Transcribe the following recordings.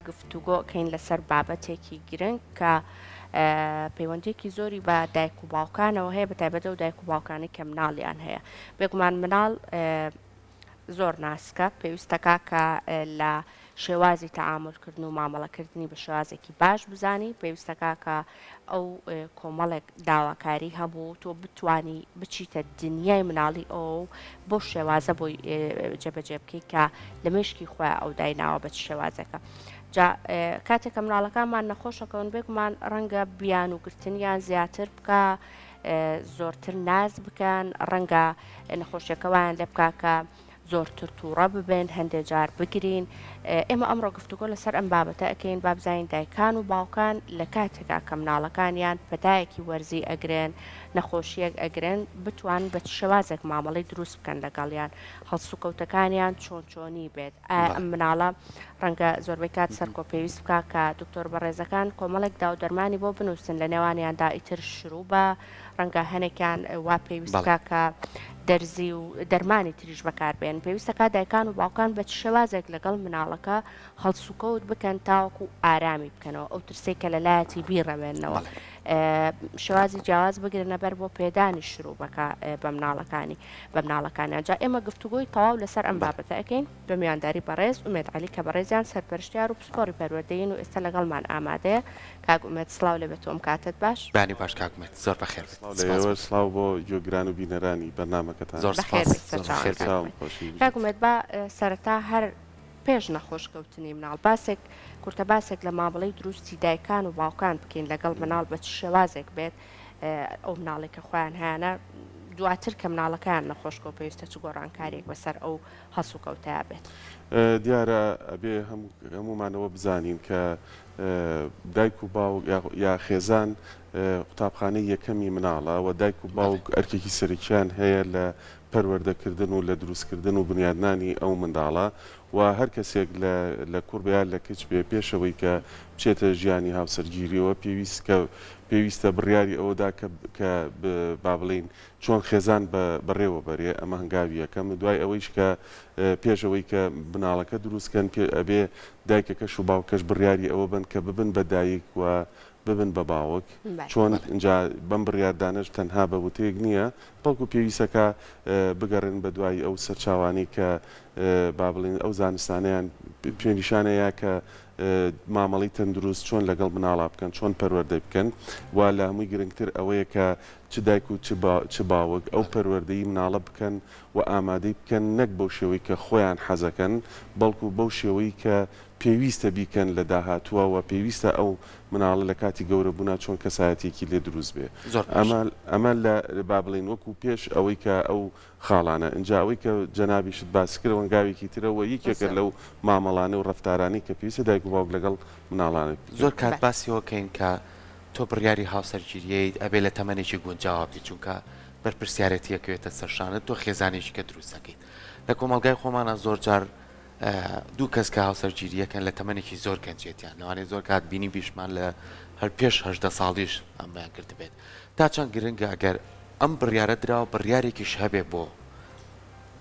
گفتوگۆ ئەکەین لەسەر بابەتێکی گرنگ کە پەیوەندیەکی زۆری بە دایک و باوکانەوە هەیە بە تایبەت ئەو دایک و باوکانەی کە مناڵیان هەیە بێگومان مناڵ زۆر ناسکە پێویستەکا کە لە شێوازی تەعامول کردن و مامەڵە کردنی بە شێوازێکی باش بزانی پێویستەکا کە ئەو کۆمەڵێک داواکاری هەبوو تۆ بتانی بچیتە دنیای مناڵی ئەو و بەو شێوازە بۆی جێبەجێ بکەی کە لە مێشکی خۆیان ئەو دایناوە بە چ شێوازێکە. جا کاتێک کە مناڵەکانمان نەخۆشەکەون بێگومان ڕەنگە بیان و گرتنیان زیاتر بکە زۆرتر ناز بکەن ڕەنگە نەخۆشیەکە وایان لێ بکا کە زۆرتر تووڕە ببن هەندێ جار بگرین ئێمە ئەمڕۆ گفتوگۆ لەسەر ئەم بابەتە ئەکەین با بزانین دایکان و باوکان لە کاتێکا کە مناڵەکانیان پەتایەکی وەرزی ئەگرن نەخۆشیەک ئەگرن بتوان بە چ شێوازێک مامەڵەی دروست بکەن لەگەڵیان هەڵسوکەوتەکانیان چۆن چۆنی بێت ئایا ئەم مناڵە ڕەنگە زۆربەی کات سەرکۆ پێویست بکا کە دکتۆر بەڕێزەکان کۆمەڵێک داو دەرمانی بۆ بنووسن لە نێوانیاندا ئیتر شروبە ڕەنگە هەنێکیان وا پێویست بکا کە دەرزی و دەرمانی تریش بەکاربێن پێویستەکە دایکان و باوکان بە چ شێوازێک لەگەڵ مناڵەکە هەڵسوکەوت بکەن تاوەکو ئارامی بکەنەوە ئەو ترسەی کە لەلایەتی بیڕەوێننەوە شێوازی جیاواز بگرنە بەر بۆ پێدانی شروبەکە بە مناڵەکانی بە مناڵەکانیان جا ئێمە گفتوگۆی تەواو لەسەر ئەم بابەتە ئەکەین بە میوانداری بەڕێز ئومێد عەلی کە بەڕێزیان سەرپەرشتیار و پسپۆڕی پەروەردەیین و ئێستا لەگەڵمان ئامادەیە. کاک ئومێد سڵاو لێ بێت و ئەم کاتەت باش. بەیانی باش کاک ئومێد زۆر بەخێر بێت سڵاو لە سپاس ئێوە بۆ تۆ. سڵاو بۆ گوێگران و بینەرانی بەرنامەکەتان. زۆر بەخێر سپاس بێیت زۆر سەرچاوان بەخێر کاک بێیت. چاوم ئومێد. خۆشی کاک بژیت. ئومێد با سەرەتا هەر پێش نەخۆش کەوتنی مناڵ باسێک کورتە باسێک لە مامەڵەی دروستی دایکان و باوکان بکەین لەگەڵ مناڵ بە چ شێوازێک بێت ئەو مناڵێک کە خۆیان هەیانە دواتر کە مناڵەکەیان نەخۆش کەوت پێویستە چ گۆڕانکاریەک بەسەر ئەو هەڵسوکەوتەیا بێت. دیارە ئەبێ هەموومان ئەوە بزانین کە دایک و باوک یا خێزان قوتابخانەی یەکەمی مناڵە و دایک و باوک ئەرکێکی سەرەکیان هەیە لە پەروەردەکردن و لە دروستکردن و بنیادنانی ئەو منداڵە و هەر کەسێک لە لە کوڕ بێ یا لە کچ بێ پێش ئەوەی کە بچێتە ژیانی هاوسەرگیریەوە پێویست کە پێویستە بڕیاری ئەوەدا کە کە با بڵێین چۆن خێزان بە بەڕێوە بەرێ ئەمە هەنگاوی یەکەم دوای ئەوەیش کە پێش ئەوەی کە مناڵەکە دروست کەن پێ ئەبێ دایکەکەش و باوکەش بڕیاری ئەوە بەن کە ببن بە دایک و ببن بە باوک چۆن ئینجا بەم بڕیاردانەش تەنها بە وتەیەک نییە بەڵکو پێویستەکە بگەڕێن بە دوای ئەو سەرچاوانەی کە با بڵێین ئەو زانستانەیان پێ نیشانەیە کە مامەڵەی تەندروست چۆن لەگەڵ مناڵا بکەن چۆن پەروەردەی بکەن و لە هەمووی گرنگتر ئەوەیە کە چ دایک و چ باوک ئەو پەروەردەی مناڵە بکەن و ئامادەی بکەن نەک بەو شێوەی کە خۆیان حەزەکەن بەڵکو بەو شێوەی کە پێویستە بیکەن لە داهاتووە و پێویستە ئەو مناڵە لە کاتی گەورە بوونا چۆن کەسایەتیەکی لێ دروست بێ زۆر باشە. ئەمە ئەمە لە با بڵێین وەکو پێش ئەوەی کە ئەو خاڵانە ئینجا ئەوەی کە جەنابیشت باست کرد هەنگاوێکی ترە و یەکێکە لەو مامەڵانە و ڕەفتارانەی کە پێویستە دایک و باوک لەگەڵ مناڵان بکەن. زۆر کات باسی ئەوە کەین کە تۆ بڕیاری هاوسەرگیرییت ئەبێ لە تەمەنێکی گونجاوا بدەیت چونکە بەرپرسیارێتی ئەکەوێتە سەر شانت تۆ خێزانێکی کە دروست ئەکەیت لە کۆمەڵگای خۆمانا زۆر جار دوو کەس کە هاوسەرگیرییەکەن لە تەمەنێکی زۆر گەنجێتیان لەوانەیە زۆر کات بینی بیشمان لە هەر پێش 18 ساڵیش ئەمەیان کردبێت تا چەند گرنگە ئەگەر ئەم بڕیارە دراوە بڕیارێکیش هەبێ بۆ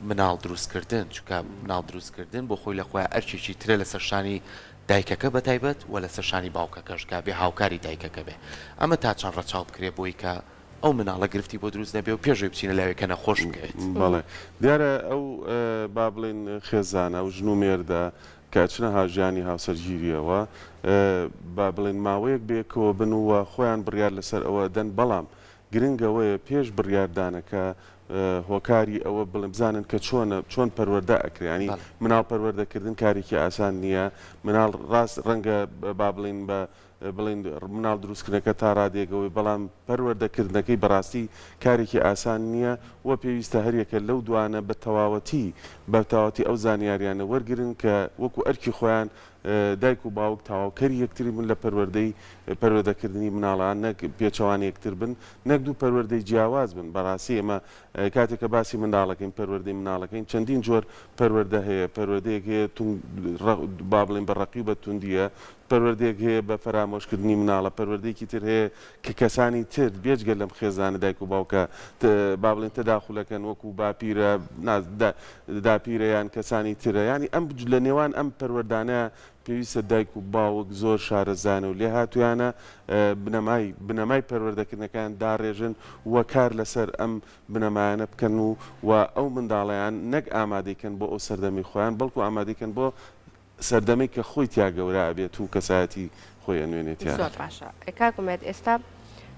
مناڵ دروستکردن چونکە مناڵ دروستکردن بۆ خۆی لە خۆی ئەرکێکی ترە لەسەر شانی دایکەکە بە تایبەت و لەسەر شانی باوکەکەش کە بێ هاوکاری دایکەکە بێ ئەمە تا چەند ڕەچاو بکرێ بۆی کە ئەو مناڵە گرفتی بۆ دروست نەبێ و پێش ئەوەی بچینە لاوێ کە نەخۆش بکەوێت. بەڵێ دیارە ئەو با بڵێین خێزانە ئەو ژن و مێردە کە ئەچنە ژیانی هاوسەرگیریەوە با بڵێین ماوەیەک بەیەکەوە بن و خۆیان بڕیار لەسەر ئەوە ئەدەن بەڵام گرنگ ئەوەیە پێش بڕیاردانەکە هۆکاری ئەوە بڵێن بزانن کە چۆنە چۆن پەروەردە ئەکرێ ینی مناڵ پەروەردەکردن کارێکی ئاسان نییە مناڵ ڕاست ڕەنگە با بڵین بە بڵین مناڵ دروستکردنەکە تا ڕادێگەوەی بەڵام پەروەردەکردنەکەی بەڕاستی کارێکی ئاسان نییە و پێویستە هەریەکە لەو دوانە بە تەواوەتی بە تەواوەتی ئەو زانیاریانە وەرگرن کە وەکو ئەرکی خۆیان دایک و باوک تەواوکەری یەکتری بن لە پەروەردەی پەروەردەکردنی مناڵان نەک پێچەوانەی یەکتر بن نەک دوو پەروەردەی جیاواز بن بەڕاستی ئێمە کاتێک کە باسی منداڵەکەین پەروەردەی مناڵەکەین چەندین جۆر پەروەردە هەیە پەروەردەیەک هەیە با بڵێین بە ڕەقی و بە توندیە پەروەردەیەک هەیە بە فەرامۆش. فەرامۆشکردنی مناڵە، پەروەردەیەکی تر هەیە کە کەسانی تر بێجگە لەم خێزانە دایک و باوکە با بڵێین تەداخولەکەن وەکو باپیرە داپیرە یان کەسانی ترە یانی ئەم لە نێوان ئەم پەروەردانە پێویستە دایک و باوک زۆر شارەزانە و لێهاتوویانە بنەمای بنەمای پەروەردەکردنەکەیان داڕێژن و کار لەسەر ئەم بنەمایانە بکەن و و ئەو منداڵەیان نەک ئامادەی کەن بۆ ئەو سەردەمی خۆیان بەڵکو ئامادەی کەن بۆ سەردەمەی کە خۆی تیا گەورە ئەبێت و کەسایەتی خۆی ئەنوێنێ تیا. زۆر باشە کاک ئومێد ئێستا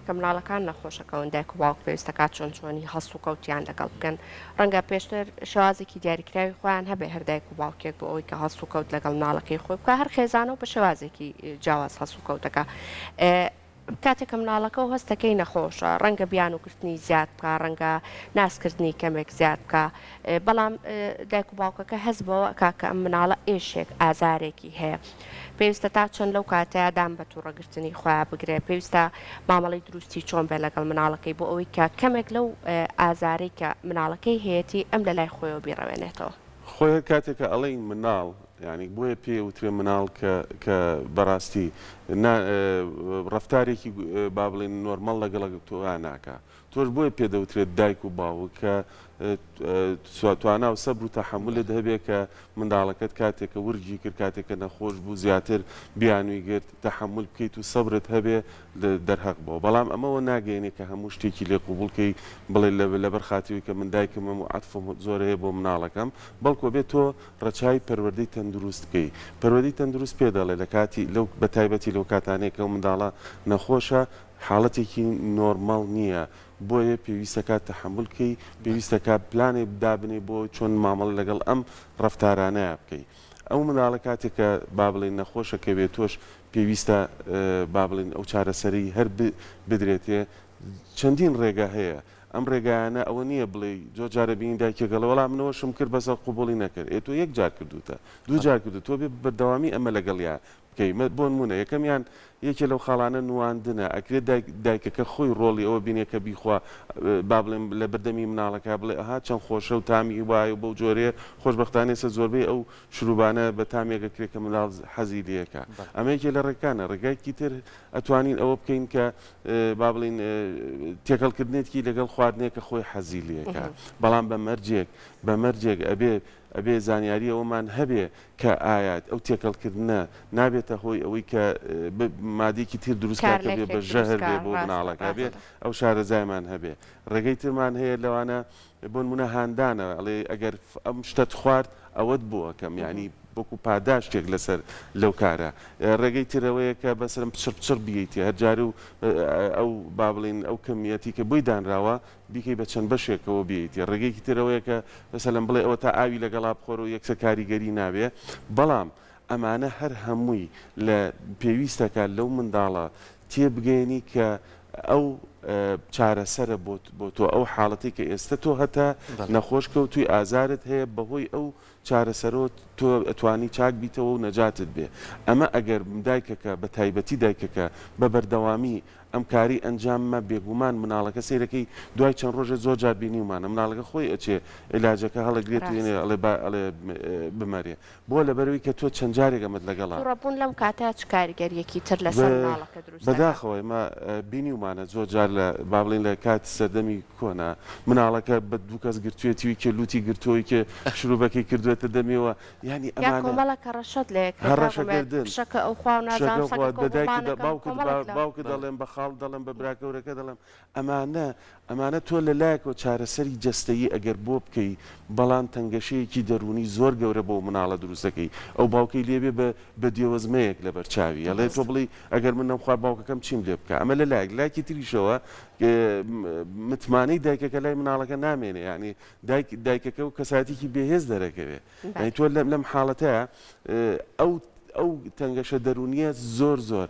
کە مناڵەکان نەخۆشەکەون دایک و باوک پێویستەکات چۆن چۆنی هەڵسوکەوتیان لەگەڵ بکەن ڕەنگە پێشتر شێوازێکی دیاریکراوی خۆیان هەبێ هەر دایک و باوکێک بۆ ئەوەی کە هەڵسوکەوت لەگەڵ مناڵەکەی خۆی بکا هەر خێزانە و بە شێوازێکی جیاواز هەڵسوکەوتەکە کاتێک کە مناڵەکە و هەستەکەی نەخۆشە ڕەنگە بیانووگرتنی زیاد بکا، ڕەنگە نازکردنی کەمێک زیاد بکا، بەڵام دایک و باوکەکە هەست بەوە ئەکا کە ئەم مناڵە ئێشێک، ئازارێکی هەیە. پێویستە تا چەند لەو کاتەیا دان بە تووڕەگرتنی خۆیا بگرێ، پێویستە مامەڵەی دروستی چۆن بێ لەگەڵ مناڵەکەی بۆ ئەوەی کە کەمێک لەو ئازارەی کە مناڵەکەی هەیەتی ئەم لە لای خۆیەوە بیڕەوێنێتەوە. خۆی هەر کاتێک کە ئەڵێین مناڵ یانی بۆیە پێی ئەوترێ مناڵ کە کە بەڕاستی نا ڕەفتارێکی با بڵێین نۆرمەڵ لەگەڵ تۆیا ناکا تۆش بۆیە پێ دەوترێت دایک و باوک کە توانا و سەبر و تەحەمولت هەبێ کە منداڵەکەت کاتێک کە ورگی کرد کاتێک کە نەخۆش بوو زیاتر بیانووی گرت تەحەمول بکەیت و سەبرت هەبێ دەرهەق بەوە بەڵام ئەمە وە ناگەیەنێ کە هەموو شتێکی لێ قبوڵ کەی بڵێ لەبەر خاتری کە من دایکمم و عەتفم زۆر هەیە بۆ مناڵەکەم بەڵکو ئەبێ تۆ ڕەچاوی پەروەردەی تەندروست بکەی پەروەردەی تەندروست پێ دەڵێ لە کاتی لەو بە تایبەتی لەو کاتانەی کە ئەو منداڵە نەخۆشە حاڵەتێکی نۆرماڵ نییە بۆیە پێویستە کات تەحەمول کەی پێویستە کات پلانێک دابنێی بۆ چۆن مامەڵە لەگەڵ ئەم ڕەفتارانەیا بکەی ئەو منداڵە کاتێک کە با بڵێین نەخۆشە کەوێ تۆش پێویستە با بڵێین ئەو چارەسەرەی هەر بدرێتێ چەندین ڕێگا هەیە ئەم ڕێگایانە ئەوە نییە بڵێی زۆر جارە بینی دایکێک ئەڵێ وەڵا منەوەشم کرد بەس قبوڵی نەکرد ئێ تۆ یەک جار کردووتە دوو جار کردووتە تۆ بێ بەردەوامی ئەمە لەگەڵیا بکەی بۆنمونە یەکەمیان یەکێ لەو خاڵانە نواندنە ئەکرێت دایک دایکەکە خۆی ڕۆڵی ئەوە بینێ کە بیخوا با بڵێم لە بەردەمی مناڵەکە بڵێ ئەها چەند خۆشە و تامی وایە و بەو جۆرەیە خۆشبەختانە ئێستا زۆربەی ئەو شروبانە بە تامێک ئەکرێ کە منداڵ حەزی لێکا ئەمە یەکێ لە ڕێکانە ڕێگایکی تر ئەتوانین ئەوە بکەین کە با بڵێین تێکەڵکردنێکی لەگەڵ خواردنێک کە خۆی حەزی لێکا بەڵام بە مەرجێک بە مەرجێک ئەبێ ئەبێ زانیاری ئەوەمان هەبێ کە ئایا ئەو تێکەڵکردنە نابێتە هۆی ئەوەی کە مادەیەکی تر دروست کا کە بێ بە ژەهر بێ بۆ مناڵەکە ئەبێ ئەو شارەزایمان هەبێ ڕێگەی ترمان هەیە لەوانە بۆ نمونە هاندانە ئەڵێ ئەگەر ئەم شتەت خوارد ئەوەت بۆ ئەکەم یانی وەکو پاداشتێک لەسەر لەو کارە ڕێگەی تر ئەوەیە کە بەسەرم پچڕ پچڕ بیەیتێ هەر جارێ و ئەو با بڵێین ئەو کەمیەتی کە بۆی دانراوە بیکەی بە چەند بەشێکەوە بیەیتێ ڕێگەیەکی تر ئەوەیە کە مەسەلەن بڵێ ئەوەتا ئاوی لەگەڵا بخۆرەوە یەکسەر کاریگەری نابێ بەڵام ئەمانە هەر هەمووی لە پێویستەکە لەو منداڵە تێبگەیەنی کە ئەو چارەسەرە بۆ تۆ ئەو حاڵەتەی کە ئێستە تۆ هەتە نەخۆش کەوتووی ئازارت هەیە بەهۆی ئەو چارەسەرەوە تۆ ئەتوانی چاک بیتەوە و نەجاتت بێ ئەمە ئەگەر دایکەکە بە تایبەتی دایکەکە بە بەردەوامی ئەم کارەی ئەنجام مە بێگومان مناڵەکە سەیرەکەی دوای چەند ڕۆژێ زۆر جار بینیومانە مناڵەکە خۆی ئەچێ عیلاجەکە هەڵەگرێت و یەنێ ئەڵێ با ئەڵێ بمەرێ بۆ لەبەرئەوەی کە تۆ چەند جارێک ئەمەت لەگەڵا. توڕەبوون لەم کاتە چ کاریگەریەکی تر لەسەر مناڵەکە دروست دەکات؟ بەداخەوە ئێمە بینیومانە زۆر جار لە با بڵێین لە کاتی سەردەمی کۆنا مناڵەکە بە دوو کەس گرتوێتی و یەکێ لوتی گرتووە یەکێ شروبەکەی کردوێتە دەمیەوە یانی یا ئەمانە کۆمەڵێک هەڕەشەت لە یەک هەڕەشە دەکا کردن فشەکە ئەو خوا و نازانم فشەکە خوا سەگەکە بە و دایکت گوڵانەکەم باوکت کۆمەڵێک لە باوکت دەڵێم بە خاڵت دەڵێم بە برا گەورەکە دەڵێم ئەمانە ئەمانە تۆ لە لایەکەوە چارەسەری جەستەیی ئەگەر بۆ بکەی بەڵام تەنگەشەیەکی دەروونی زۆر گەورە بۆ مناڵە دروست دەکەی ئەو باوکەی لێ بێ بە بە دێوەزمەیەک لەبەر چاوی ئەڵێ تۆ بڵێی ئەگەر من نەمخوارد باوکەکەم چیم لێ بکا ئەمە لە لایەک لایەکی تریشەوە متمانەی دایکەکە لای مناڵەکە نامێنێ یانی دایک دایکەکە و کەسایەتیکی بێهێز دەرەکەوێ یانی تۆ لەم حاڵەتەیە ئەو ئەو تەنگەشە دەروونیە زۆر زۆر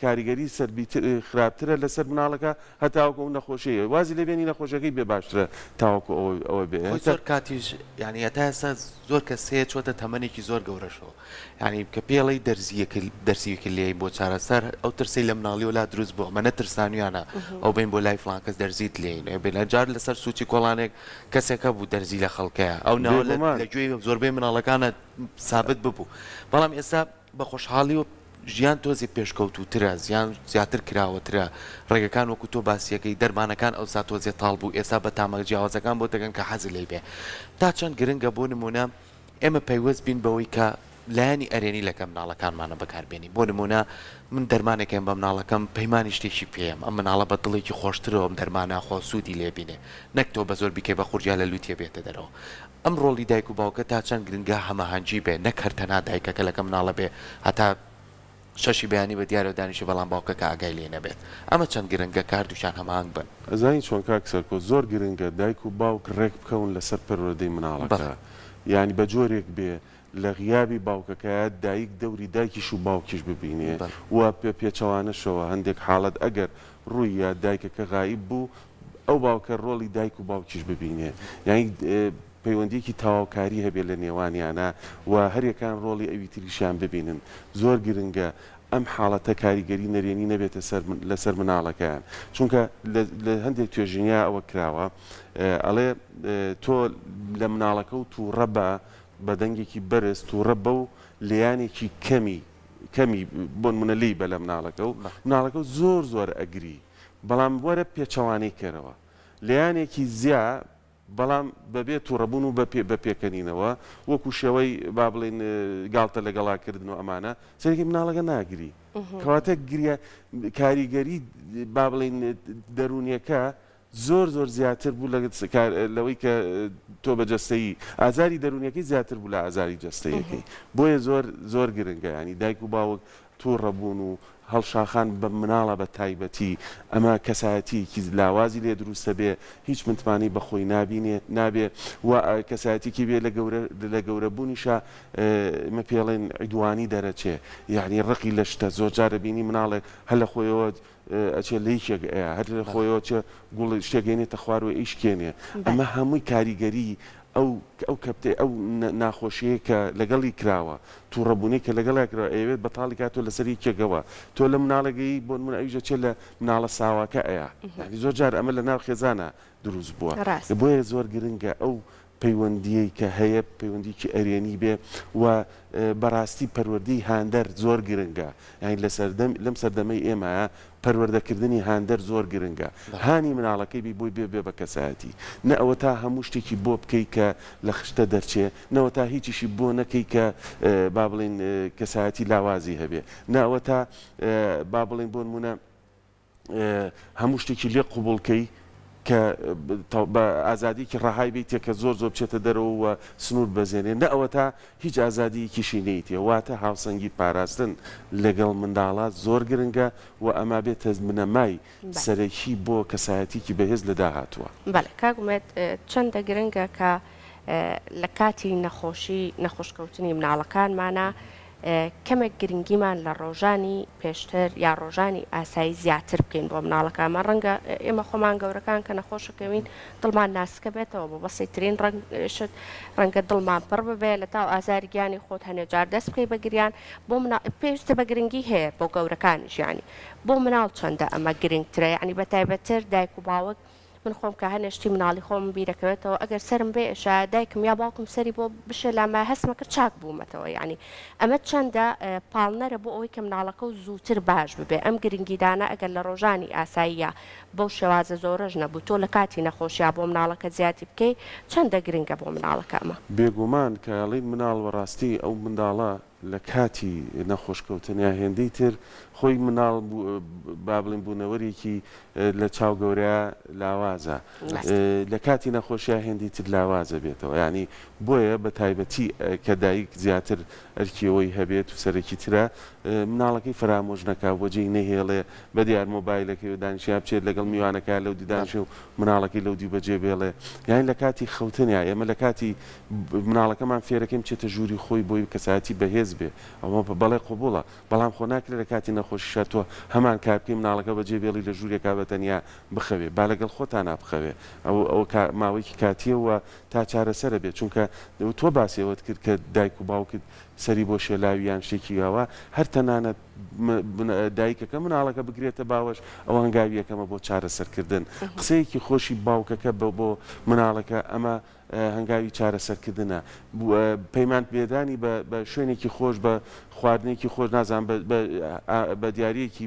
کاریگەری سەلبیتر خراپترە لەسەر مناڵەکە هەتاوەکو ئەو نەخۆشیە وازی لێ بێنی نەخۆشیەکەی بێ باشترە تاوەکو ئەوە ئەوە بێ خۆی زۆر کاتیش یانی هەتا ئێستا زۆر کەس هەیە چۆتە تەمەنێکی زۆر گەورەشەوە یانی کە پێڵی دەرزیەکە دەرزیەکە لێی بۆ چارەسەر ئەو ترسەی لە مناڵیەوە لا دروست بوو ئەمە نەترسانویانە ئەو بین بۆ لای فڵان کەس دەرزیت لێین بێنە جار لەسەر سوچی کۆڵانێک کەسێک هەبوو دەرزی لە خەڵکەیە ئەو ناوە لە بێگومان. لە گوێی زۆربەی مناڵەکانە سابت ببوو بەڵام ئێستا بە خۆشحاڵی و. ژیان تۆزێ پێشکەوتووترە، زیان زیاتر کراوەترە، ڕێگەکان وەکو تۆ باسیەکەی، دەرمانەکان ئەوسا تۆزێ تاڵ بوو، ئێستا بە تامە جیاوازەکان بۆت دەکەن کە حەزت لێی بێ. تا چەند گرنگە بۆ نموونە ئێمە پەیوەست بین بەوەی کە لایەنی ئەرێنی لەگەڵ مناڵەکانمانە بەکار بێنین. بۆ نموونە من دەرمانێک ئەیەم بە مناڵەکەم پەیمانی شتێکی پێیەم، ئەم مناڵە بە دڵێکی خۆشترەوە ئەم دەرمانە خۆ سوودی لێ بینێ، نەک تۆ بە زۆر بیکەی بە قورجیا لە لووتیە بێتە دەرەوە. ئەم ڕۆڵی دایک و باوکە تا چەند گرنگە هەماهەنگی بێ نەک هەر تەنها دایکەکە لەگەڵ مناڵە بێ هەتا شەشی بەیانی بە دیارەوە دانیشێ بەڵام باوکەکە ئاگای لێ نەبێت ئەمە چەند گرنگە کە هەردووکیان هەماهەنگ بن. ئەزانی چۆن کاک سەرکۆ زۆر گرنگە دایک و باوک ڕێک بکەون لەسەر پەروەردەی مناڵەکە یانی بە جۆرێک بێ لە غیابی باوکەکەیا دایک دەوری دایکیش و باوکیش ببینێ و بە پێچەوانەشەوە هەندێک حاڵەت ئەگەر ڕووی یا دایکەکە غائیب بوو ئەو باوکە ڕۆڵی دایک و باوکیش ببینێ یانی پەیوەندیەکی تەواوکاری هەبێ لە نێوانیانا و هەریەکان ڕۆڵی ئەوی تریشیان ببینن زۆر گرنگە ئەم حاڵەتە کاریگەری نەرێنی نەبێتە سەر لەسەر مناڵەکەیان چونکە لە هەندێک توێژینیا ئەوە کراوە ئەڵێ تۆ لە مناڵەکە و تووڕە بە بە دەنگێکی بەرز تووڕە بە و لێیانێکی کەمی کەمی بۆنمونە لێی بە لە مناڵەکە و مناڵەکە و زۆر زۆر ئەگری بەڵام وەرە پێچەوانەی کەرەوە لێیانێکی زیا بەڵام بەبێ توڕەبوون و بە پێکەنینەوە وەکو شێوەی با بڵێین گاڵتە لەگەڵا کردن و ئەمانە سەرەکی مناڵەکە ناگری کەواتە گریە کاریگەری با بڵێین دەروونیەکە زۆر زۆر زیاتر بوو لەوەی کە تۆ بە جەستەیی ئازاری دەروونیەکەی زیاتر بوو لە ئازاری جەستەیەکەی بۆیە زۆر زۆر گرنگە ینی دایک و باوک توڕەبوون و هەڵشاخان بە مناڵە بە تایبەتی ئەمە کەسایەتیەکی لاوازی لێ دروست دەبێ هیچ متمانەی بە خۆی نابینێ نابێ و کەسایەتیەکی بێ لە گەورە لە گەورە بوونیشا ئمە پێڵێن عیدوانی دەرەچێ یەعنی ڕقی لە شتە زۆر جار ئەبینی مناڵێک هەر لە خۆیەوە ئەچێ لە یەکێک ئەیا هەر لە خۆیەوە چێ گوڵ شتێک ئەینێتە خوارەوە ئەیشکێنێ ئەمە هەمووی کاریگەری ئەو ئەو کەپتەی ئەو ناخۆشیەی کە لەگەڵی کراوە توڕەبوونەی کە لەگەڵیا کراوە ئەیەوێت بەتاڵی کاتەوە لەسەر یەکێکەوە تۆ لە مناڵێک ئەیەی بۆ نمونە ئەویش ئەچێ لە مناڵە ساواکە ئەیا یانی زۆر جار ئەمە لە ناو خێزانا دروست بووە ڕاستە. بۆیە زۆر گرنگە ئەو پەیوەندیەی کە هەیە پەیوەندیەکی ئەرێنی بێ و بەڕاستی پەروەردەی هاندەر زۆر گرنگە یانی لە سەردەم لەم سەردەمەی ئێمە پەروەردەکردنی هاندەر زۆر گرنگە هانی مناڵەکەی بی بۆی بێ بێ بە کەسایەتی نە ئەوەتا هەموو شتێکی بۆ بکەی کە لە خشتە دەرچێ نەوەتا هیچیشی بۆ نەکەی کە با بڵێین کەسایەتی لاوازی هەبێ نە ئەوەتا با بڵێین بۆ نمونە هەموو شتێکی لێ قبوڵ کەی کە بە ئازادیەکی ڕەهای بیتێ کە زۆر زۆر بچێتە دەرەوە و سنوور بەزێنێ نە ئەوەتا هیچ ئازادیەکیشی نەیتێ واتە هاوسەنگی پاراستن لەگەڵ منداڵا زۆر گرنگە و ئەمە بێتە بنەمای سەرەکی بۆ کەسایەتیەکی بەهێز لە داهاتووە. بەڵێ کاک ئومێد چەندە گرنگە کە لە کاتی نەخۆشی نەخۆشکەوتنی مناڵەکانمانا کەمێک گرنگیمان لە ڕۆژانی پێشتر یا ڕۆژانی ئاسایی زیاتر بکەین بۆ مناڵەکانمان ڕەنگە ئێمە خۆمان گەورەکان کە نەخۆشەکەوین دڵمان ناسکە بێتەوە بۆ بەسیترین ڕەنگ شت ڕەنگە دڵمان پڕ ببێ لە تاو ئازاری گیانی خۆت هەنێ جار دەست بکەی بە گریان بۆ مناڵ پێویستە بە گرنگی هەیە بۆ گەورەکانیش یانی بۆ مناڵ چەندە ئەمە گرنگترە یانی بە تایبەتتر دایک و باوک من خۆم کە هەنێ شتی مناڵی خۆمم بیرەکەوێتەوە ئەگەر سەرم بێشایە دایکم یا باوکم سەری بۆ بشێلامایە هەستمەکرد چاک بوومەتەوە یانی ئەمە چەندە پاڵنەرە بۆ ئەوەی کە مناڵەکە و زووتر باش ببێ ئەم گرنگیدانە ئەگەر لە ڕۆژانی ئاساییە بەو شێوازە زۆرەش نەبوو تۆ لە کاتی نەخۆشیا بۆ مناڵەکەت زیادی بکەی چەندە گرنگە بۆ مناڵەکە ئەمە. بێگومان کە ئەڵێین مناڵ بەڕاستی ئەو منداڵە لە کاتی نەخۆش کەوتنیا هێندەی تر خۆی مناڵ با بڵێین بوونەوەرێکی لە چاو گەورەیا لاوازە لە کاتی نەخۆشیا هێندەی تر لاوازە بێتەوە یانی بۆیە بە تایبەتی کە دایک زیاتر ئەرکی ئەوەی هەبێت و سەرەکی ترە مناڵەکەی فەرامۆش نەکا و بەجێی نەهێڵێ بە دیار مۆبایلەکەی و دانیشێ یا بچێت لەگەڵ میوانەکەیا لەو دی دانیشێ و مناڵەکەی لەو دیو بەجێ بێڵێ یانی لە کاتی خەوتنیا ئێمە لە کاتی مناڵەکەمان فێرەکەین بچێتە ژووری خۆی بۆی کەسایەتی بەهێز بێ ئەوە بەڵێ قبوڵە بەڵام خۆ ناکرێ لە کاتی نەخۆشیشا تۆ هەمان کار بکەی مناڵەکە بەجێ بێڵی لە ژوورێکا بە تەنیا بخەوێ با لەگەڵ خۆتانا بخەوێ ئەو ئەوە کا ماوەیەکی کاتیە و تا چارەسەرە بێ چونکە تۆ باسی ئەوەت کرد کە دایک و باوکت. سەری بۆ شێلاوی یان شتێکی ئاوا هەر تەنانەت دایکەکە مناڵەکە بگرێتە باوەش ئەوە هەنگاوی یەکەمە بۆ چارەسەرکردن قسەیەکی خۆشی باوکەکە بۆ مناڵەکە ئەمە هەنگاوی چارەسەرکردنە پەیمان پێدانی بە شوێنێکی خۆش بە خواردنێکی خۆش نازانم بە دیاریەکی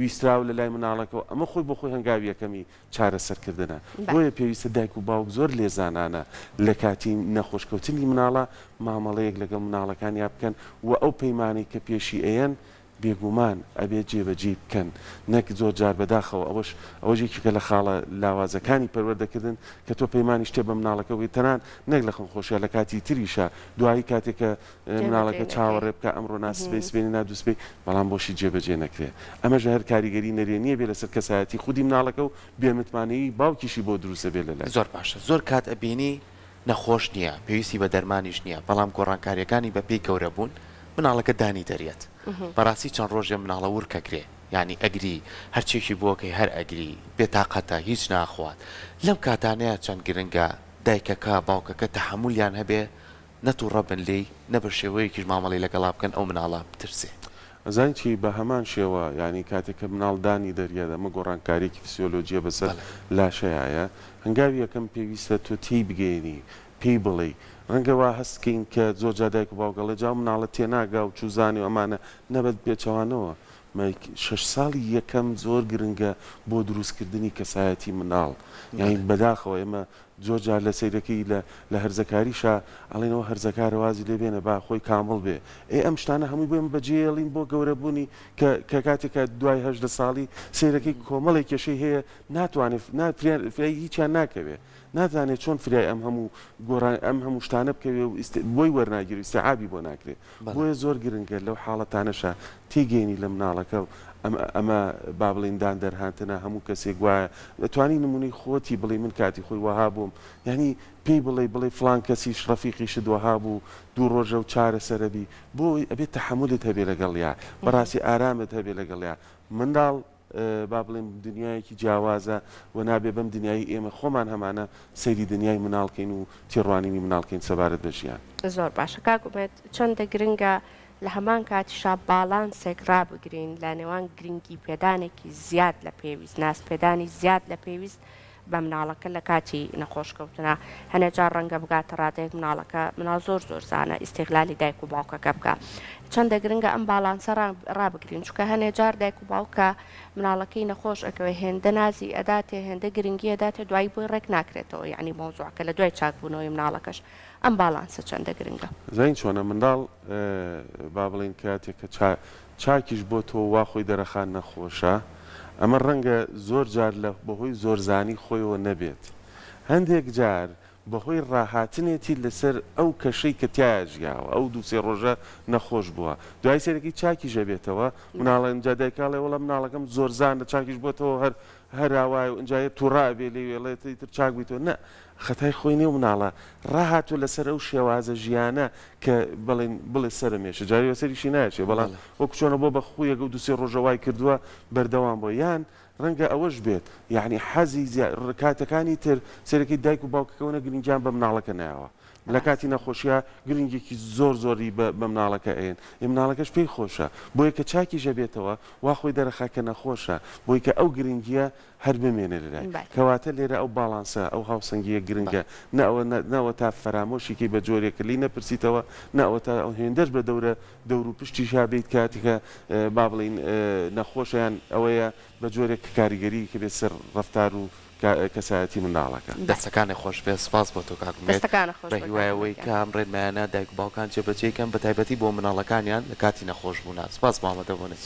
ویستراو لە لای مناڵەکەوە ئەمە خۆی بۆ خۆی هەنگاوی یەکەمی چارەسەرکردنە. بۆیە پێویستە دایک و باوک زۆر لێزانانە لە کاتی نەخۆشکەوتنی مناڵا مامەڵەیەک لەگەڵ مناڵەکانیا بکەن و ئەو پەیمانەی کە پێشی ئەیەن بێگومان ئەبێت جێبەجێی بکەن نەک زۆر جار بەداخەوە ئەوەش ئەوەش یەکێکە لە خاڵە لاوازەکانی پەروەردەکردن کە تۆ پەیمانی شتێ بە مناڵەکە بکەیت تەنان نەک لە خەمخۆشیا لە کاتی تریشا دوایی کاتێک کە مناڵەکە چاوەڕێ بکا ئەمڕۆ نا سبەی سبەینێ نا دووسبەی بەڵام بۆشی جێبەجێ نەکرێ ئەمەش هەر کاریگەری نەرێنیە بێ لەسەر کەسایەتی خودی مناڵەکە و بێ متمانەیی باوکیشی بۆ دروست ئەبێ لەلای. زۆر باشە زۆر کات ئەبینی نەخۆش نیە پێویستی بە دەرمانیش نیە بەڵام گۆڕانکاریەکانی بە پێی گەورە بوون مناڵەکە دانی دەریەت بەڕاستی چەند ڕۆژێ مناڵە ورکەگرێ یانی ئەگری هەرچیەکی بۆکەی هەر ئەگری بێتاقەتە هیچ ناخوات لەم کاتانەیا چەند گرنگە دایکەکە باوکەکە تەحەمولیان هەبێ نە توڕە بن لێی نە بە شێوەیەکیش مامەڵەی لەگەڵا بکەن ئەو مناڵە بترسێ. ئەزانی چی بە هەمان شێوە یانی کاتێک کە مناڵ دانی دەریەت ئەمە گۆڕانکاریەکی فسیۆلۆجیە بەسەر لاشەیایە هەنگاوی یەکەم پێویستە تۆ تێی بگەیەنی پێی بڵێی ڕەنگە وا هەست کەین کە زۆر جار دایک و باوک ئەڵێ جا ئەو مناڵە تێناگا و چوزانێ و ئەمانە نە بە پێچەوانەوە مایک شەش ساڵی یەکەم زۆر گرنگە بۆ دروست کردنی کەسایەتی مناڵ یانی بەداخەوە ئێمە زۆر جار لە سەیرەکەی لە لە هەرزەکاریشا ئەڵێن ئەوە هەرزەکارە وازی لێ بێنە با خۆی کامڵ بێ ئێ ئەم شتانە هەمووی بۆ ئێمە بەجێیەڵین بۆ گەورە بوونی کە کە کاتێک کە دوای 18 ساڵی سەیرەکەی کۆمەڵێک کێشەی هەیە ناتوانێ نا فریای هیچیان ناکەوێ نازانێ چۆن فریای ئەم هەموو گۆڕان ئەم هەموو شتانە بکەوێ و بۆی وەرناگیرێ و ئیستیعابی بۆ ناکرێ بۆیە زۆر گرنگە لەو حاڵەتانەشا تێگەینی لە مناڵەکە و ئەمە ئەمە با بڵێین دان دەرهاتنە هەموو کەسێک وایە دەتوانی نمونەی خۆتی بڵێی من کاتی خۆی وەها بووم یانی پێی بڵێی بڵێی فڵان کەسیش ڕەفیقیشت وەها بوو دوو ڕۆژە و چارەسەرە بی بۆ ئەبێ تەحەمولت هەبێ لەگەڵیا بەڕاستی ئارامت هەبێ لەگەڵیا منداڵ با بڵێین دنیایەکی جیاوازە و نابێ بەم دنیایەی ئێمە خۆمان هەمانە سەیری دنیای مناڵ کەین و تێڕوانینی مناڵ کەین سەبارەت بە ژیان. زۆر باشە کاک ئومێد چەندە گرنگە لە هەمان کاتیشا باڵانسێک ڕابگرین لە نێوان گرنگی پێدانێکی زیاد لە پێویست ناز پێدانی زیاد لە پێویست بە مناڵەکە لە کاتی نەخۆش کەوتنا هەنێ جار ڕەنگە بگاتە ڕادەیەک مناڵەکە مناڵ زۆر زۆر زانە ئیستیغلالی دایک و باوکەکە بکا چەندە گرنگە ئەم باڵانسە ڕابگرین چونکە هەنێ جار دایک و باوکە مناڵەکەی نەخۆش ئەکەوێ هێندە نازی ئەداتێ هێندە گرنگی ئەداتێ دوایی بۆی ڕێک ناکرێتەوە یعنی مەوزوعەکە لە دوای چاکبوونەوەی مناڵەکەش ئەم باڵانسە چەندە گرنگە؟ زانی چۆنە منداڵ با بڵێین کاتێک کە چا چاکیش بۆ تۆ وا خۆی دەرەخا نەخۆشە ئەمە ڕەنگە زۆر جار لە بەهۆی زۆرزانی خۆیەوە نەبێت هەندێک جار بەهۆی ڕاهاتنێتی لەسەر ئەو کەشەی کە تیایا ژیاوە ئەو دوو سێ ڕۆژە نەخۆش بووە دوای سەیرەکەی چاکیش ئەبێتەوە مناڵە ئینجا دایکە ئەڵێ وەڵا مناڵەکەم زۆرزانە چاکیش بۆتەوە هەر هەر ئاوایە و ئینجا یە توڕە ئەبێ لێی و ئەڵێ ئیتر چاک بوویتەوە نە خەتای خۆی نیە و مناڵە ڕاهاتووە لەسەر ئەو شێوازە ژیانە کە بڵێن بڵێ سەرم ئێشێ جاری وا سەریشی نایەشێ بەڵام وەکو چۆنە بۆ بە خوویەک ئەو دوو سێ ڕۆژە وای کردووە بەردەوام بووە یان ڕەنگە ئەوەش بێت یەعنی حەزی زیا کاتەکانی تر سەیرەکەی دایک و باوکەکە ئەوەنە گرنگیان بە مناڵەکە نایەوە لە کاتی نەخۆشیا گرنگیەکی زۆر زۆری بە بە مناڵەکە ئەیەن ئێ مناڵەکەش پێی خۆشە بۆیە کە چاکیش ئەبێتەوە وا خۆی دەرەخا کە نەخۆشە بۆی کە ئەو گرنگیە هەر بمێنێ لەلای کەواتە لێرە ئەو باڵانسە ئەو هاوسەنگیە گرنگە نە ئەوە نە ئەوەتا فەرامۆشی کەی بە جۆرێک کە لێی نەپرسیتەوە نە ئەوەتا هێندەش بە دەورە دەور و پشتیشا بیت کاتێک کە با بڵێین نەخۆشە یان ئەوەیە بە جۆرێک کە کاریگەریی هەبێت سەر ڕەفتار و کەسایەتی منداڵەکە. دەستەکانت خۆش بێت سوپاس بۆ تۆ کاک ئومێد بە هیوای ئەوەی کە ئەم ڕێنمایانە دایک و باوکان جێبەجێی کەن بەتایبەتی بۆ مناڵەکانیان لە کاتی نەخۆش بوونا سوپاس بۆ ئامادەبوونت.